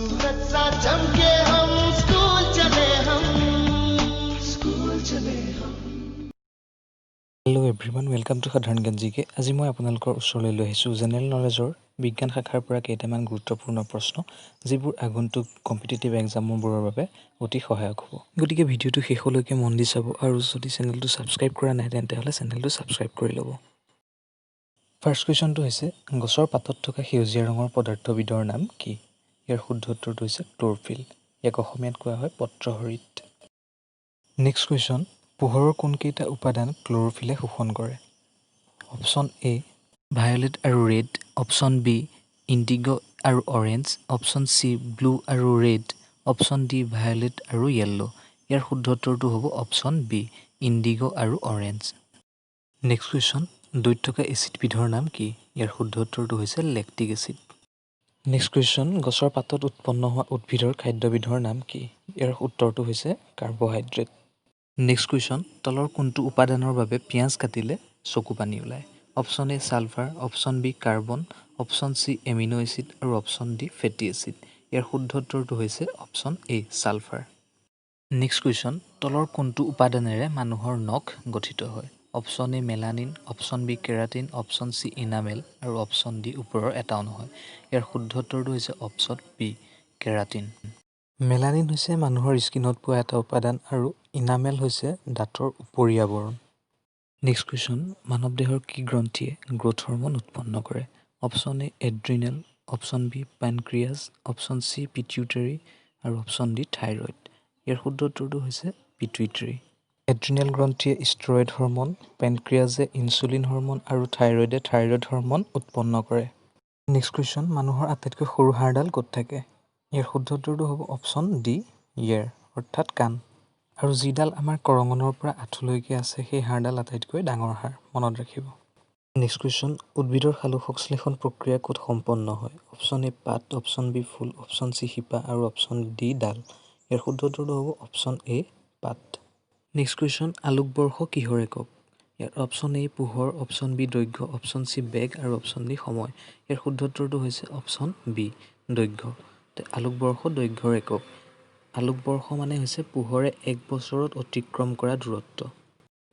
सूरज सा चमके हम, स्कूल चले हम, स्कूल चले हम। Hello everyone, welcome to সাধাৰণ জ্ঞান জিকে। আজি মই আপোনালোকৰ ওচৰলৈ লৈ আহিছোঁ জেনেৰেল নলেজৰ বিজ্ঞান শাখাৰ পৰা কেইটামান গুৰুত্বপূৰ্ণ প্ৰশ্ন, যিবোৰ আগন্তুক কম্পিটিটিভ এক্সামবোৰৰ বাবে অতি সহায়ক হ'ব। গতিকে ভিডিঅ'টো শেষলৈকে মন দি চাব আৰু যদি চেনেলটো ছাবস্ক্ৰাইব কৰা নাই, তেন্তে হ'লে চেনেলটো ছাবস্ক্ৰাইব কৰি ল'ব। ফাৰ্ষ্ট কুৱেশ্যনটো হৈছে, গছৰ পাতত থকা সেউজীয়া ৰঙৰ পদাৰ্থবিধৰ নাম কি? ইয়াৰ শুদ্ধ উত্তৰটো হৈছে ক্ল'ৰফিল। ইয়াক অসমীয়াত কোৱা হয় পত্ৰহৰিত। নেক্সট কুৱেশ্যন, পোহৰৰ কোনকেইটা উপাদান ক্ল'ৰফিলে শোষণ কৰে? অপশ্যন এ ভায়লেট আৰু ৰেড, অপশ্যন বি ইণ্ডিগ' আৰু অৰেঞ্জ, অপশ্যন চি ব্লু আৰু ৰেড, অপশ্যন ডি ভায়লেট আৰু য়েল্ল'। ইয়াৰ শুদ্ধ উত্তৰটো হ'ব অপশ্যন বি ইণ্ডিগ' আৰু অৰেঞ্জ। নেক্সট কুৱেশ্যন, দৈত থকা এচিডবিধৰ নাম কি? ইয়াৰ শুদ্ধ উত্তৰটো হৈছে লেক্টিক এচিড। নেক্সট কুৱেশ্যন, গছৰ পাতত উৎপন্ন হোৱা উদ্ভিদৰ খাদ্যবিধৰ নাম কি? ইয়াৰ উত্তৰটো হৈছে কাৰ্বহাইড্ৰেট। নেক্সট কুৱেশ্যন, তলৰ কোনটো উপাদানৰ বাবে পিঁয়াজ কাটিলে চকু পানী ওলায়? Option A sulphur, option B carbon, option C amino acid আৰু অপশ্যন ডি ফেটি এচিড। ইয়াৰ শুদ্ধ উত্তৰটো হৈছে option A sulphur. Next question, তলৰ কোনটো উপাদানেৰে মানুহৰ নখ গঠিত হয়? Option A melanin, option B keratin, option C enamel আৰু অপশ্যন ডি ওপৰৰ এটাও নহয়। ইয়াৰ শুদ্ধ উত্তৰটো হৈছে অপশ্যন বি কেৰাটিন। মেলানিন হৈছে মানুহৰ স্কিনত পোৱা এটা উপাদান আৰু ইনামেল হৈছে দাঁতৰ উপৰি আৱৰণ। নেক্সট কুৱেশ্যন, মানৱ দেহৰ কি গ্ৰন্থিয়ে গ্ৰ'থ হৰম'ন উৎপন্ন কৰে? Option A adrenal, option B pancreas, option C pituitary আৰু অপশ্যন ডি থাইৰইড। ইয়াৰ শুদ্ধ উত্তৰটো হৈছে পিটুইটাৰী। এড্ৰিনেল গ্ৰন্থিয়ে ষ্টেৰইড হৰম'ন, পেনক্ৰিয়াজে ইনচুলিন হৰম'ন আৰু থাইৰইডে থাইৰইড হৰম'ন উৎপন্ন কৰে। নেক্সট কুৱেশ্যন, মানুহৰ আটাইতকৈ সৰু হাড়ডাল ক'ত থাকে? ইয়াৰ শুদ্ধ উত্তৰটো হ'ব অপশ্যন ডি ইয়েৰ, অৰ্থাৎ কাণ। আৰু যিডাল আমাৰ কৰঙনৰ পৰা আঁঠুলৈকে আছে, সেই হাড়ডাল আটাইতকৈ ডাঙৰ হাড়, মনত ৰাখিব। নেক্সট কুৱেশ্যন, উদ্ভিদৰ সালোক সংশ্লেষণ প্ৰক্ৰিয়া ক'ত সম্পন্ন হয়? অপশ্যন এ পাত, অপশ্যন বি ফুল, অপশ্যন চি শিপা আৰু অপশ্যন ডি ডাল। ইয়াৰ শুদ্ধ উত্তৰটো হ'ব অপশ্যন এ পাত। নেক্সট কুৱেশ্যন, আলোকবৰ্ষ কিহৰ একক? ইয়াৰ অপশ্যন এ পোহৰ, অপশ্যন বি দৈৰ্ঘ্য, অপশ্যন চি বেগ আৰু অপশ্যন ডি সময়। ইয়াৰ শুদ্ধ উত্তৰটো হৈছে অপশ্যন বি দৈৰ্ঘ্য। আলোকবৰ্ষ দৈৰ্ঘ্যৰ একক। আলোকবৰ্ষ মানে হৈছে পোহৰে এক বছৰত অতিক্ৰম কৰা দূৰত্ব।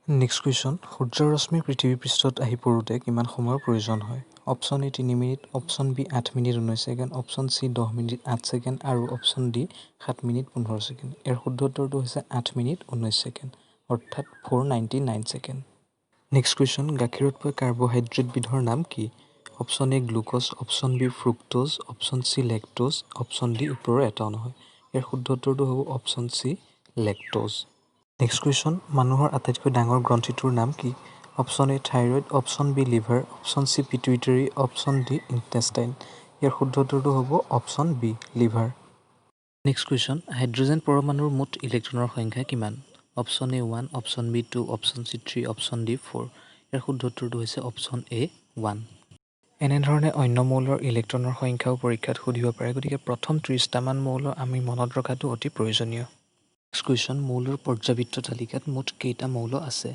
নেক্সট কুৱেশ্যন, সূৰ্যৰ ৰশ্মি পৃথিৱী পৃষ্ঠত আহি পৰোঁতে কিমান সময়ৰ প্ৰয়োজন হয়? Option A 3 minute, option B 8 minute 19 second, option C 10 minute 8 second আৰু অপশ্যন ডি 7 minute 15 second. ইয়াৰ শুদ্ধ উত্তৰটো হৈছে 8 মিনিট 19 ছেকেণ্ড, অৰ্থাৎ 499 second. Next question, গাখীৰত পোৱা কাৰ্বহাইড্ৰেটবিধৰ নাম কি? Option A glucose, option B fructose, option C lactose, option D ওপৰৰ এটাও নহয়। ইয়াৰ শুদ্ধ উত্তৰটো হ'ব option C lactose. Next question, মানুহৰ আটাইতকৈ ডাঙৰ গ্ৰন্থিটোৰ নাম কি? Option A thyroid, option B liver, option C pituitary, option D intestine. ইয়াৰ শুদ্ধ উত্তৰটো হ'ব option B liver. Next question, hydrogen পৰমাণুৰ মুঠ ইলেক্ট্ৰনৰ সংখ্যা কিমান? Option A 1, option B 2, option C 3, option D 4। ইয়াৰ শুদ্ধ উত্তৰটো হৈছে অপশ্যন এ 1। এনেধৰণে অন্য মৌলৰ ইলেক্ট্ৰনৰ সংখ্যাও পৰীক্ষাত সুধিব পাৰে। গতিকে প্ৰথম 30টামান মৌল আমি মনত ৰখাটো অতি প্ৰয়োজনীয়। নেক্সট কুৱেশ্যন, মৌলৰ পৰ্যাবৃত্ত তালিকাত মুঠ কেইটা মৌল আছে?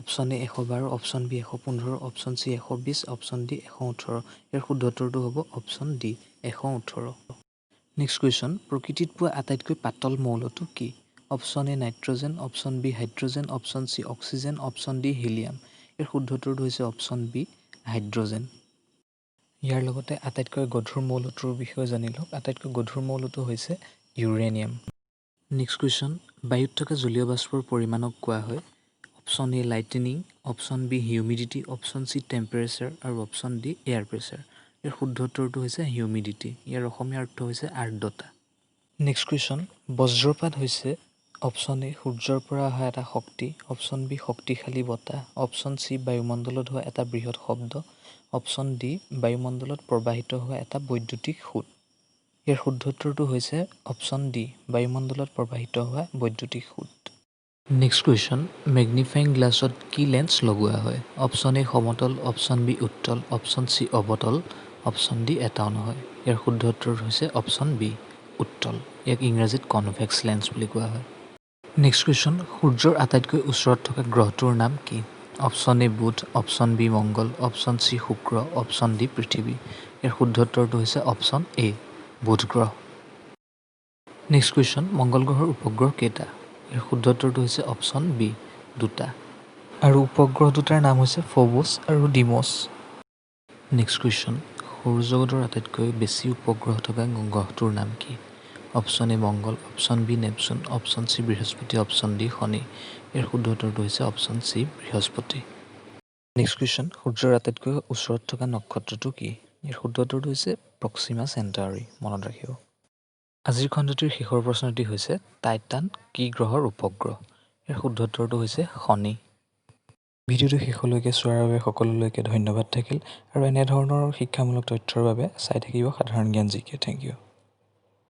Option A 112, option B 115, option C 120, option D 118। ইয়াৰ শুদ্ধ উত্তৰটো হ'ব অপশ্যন ডি 118। নেক্সট কুৱেশ্যন, প্ৰকৃতিত পোৱা আটাইতকৈ পাতল মৌলটো কি? Option A nitrogen, option B hydrogen, option C oxygen, option D helium. ইয়াৰ শুদ্ধ উত্তৰটো হৈছে অপশ্যন বি হাইড্ৰজেন। ইয়াৰ লগতে আটাইতকৈ গধুৰ মৌলটোৰ বিষয়ে জানি লওক। আটাইতকৈ গধুৰ মৌলটো হৈছে ইউৰেনিয়াম। নেক্সট কুৱেশ্যন, বায়ুত থকা জলীয় বাষ্পৰ পৰিমাণক কোৱা হয়? Option A lightning, option B humidity, option C temperature আৰু অপশ্যন ডি এয়াৰ প্ৰেছাৰ। ইয়াৰ শুদ্ধ উত্তৰটো হৈছে হিউমিডিটি। ইয়াৰ অসমীয়া অৰ্থ হৈছে আৰ্দ্ৰতা। নেক্সট কুৱেশ্যন, বজ্ৰপাত হৈছে অপশ্যন এ সূৰ্যৰ পৰা অহা এটা শক্তি, অপশ্যন বি শক্তিশালী বতাহ, অপশ্যন চি বায়ুমণ্ডলত হোৱা এটা বৃহৎ শব্দ, অপশ্যন ডি বায়ুমণ্ডলত প্ৰবাহিত হোৱা এটা বৈদ্যুতিক সোঁত। ইয়াৰ শুদ্ধ উত্তৰটো হৈছে অপশ্যন ডি বায়ুমণ্ডলত প্ৰবাহিত হোৱা বৈদ্যুতিক সোঁত। নেক্সট কুৱেশ্যন, মেগনিফাইং গ্লাছত কি লেন্স লগোৱা হয়? অপশ্যন এ সমতল, অপশ্যন বি উত্তল, অপশ্যন চি অৱতল, অপশ্যন ডি এটাও নহয়। ইয়াৰ শুদ্ধ উত্তৰ হৈছে অপশ্যন বি উত্তল। ইয়াক ইংৰাজীত কনভেক্স লেন্স বুলি কোৱা হয়। নেক্সট কুৱেশ্যন, সূৰ্যৰ আটাইতকৈ ওচৰত থকা গ্ৰহটোৰ নাম কি? অপশ্যন এ বুধ, অপশ্যন বি মংগল, অপশ্যন চি শুক্ৰ, অপশ্যন ডি পৃথিৱী। ইয়াৰ শুদ্ধ উত্তৰটো হৈছে অপশ্যন এ বুধ গ্ৰহ। নেক্সট কুৱেশ্যন, মংগল গ্ৰহৰ উপগ্ৰহ কেইটা? ইয়াৰ শুদ্ধ উত্তৰটো হৈছে অপশ্যন বি, দুটা। আৰু উপগ্ৰহ দুটাৰ নাম হৈছে ফ'বছ আৰু ডিমছ। নেক্সট কুৱেশ্যন, সৌৰজগতৰ আটাইতকৈ বেছি উপগ্ৰহ থকা গ্ৰহটোৰ নাম কি? অপশ্যন এ মংগল, option B Neptune, option C বৃহস্পতি, অপশ্যন ডি শনি। ইয়াৰ শুদ্ধ উত্তৰটো হৈছে অপশ্যন চি বৃহস্পতি। নেক্সট কুৱেশ্যন, সূৰ্যৰ আটাইতকৈ ওচৰত থকা নক্ষত্ৰটো কি? ইয়াৰ শুদ্ধ উত্তৰটো হৈছে প্ৰক্সিমা চেণ্টাৰী, মনত ৰাখিব। আজিৰ খণ্ডটিৰ শেষৰ প্ৰশ্নটি হৈছে, টাইটান কি গ্ৰহৰ উপগ্ৰহ? ইয়াৰ শুদ্ধ উত্তৰটো হৈছে শনি। ভিডিঅ'টো শেষলৈকে চোৱাৰ বাবে সকলোলৈকে ধন্যবাদ থাকিল আৰু এনেধৰণৰ শিক্ষামূলক তথ্যৰ বাবে চাই থাকিব সাধাৰণ জ্ঞান জি কে। Thank U.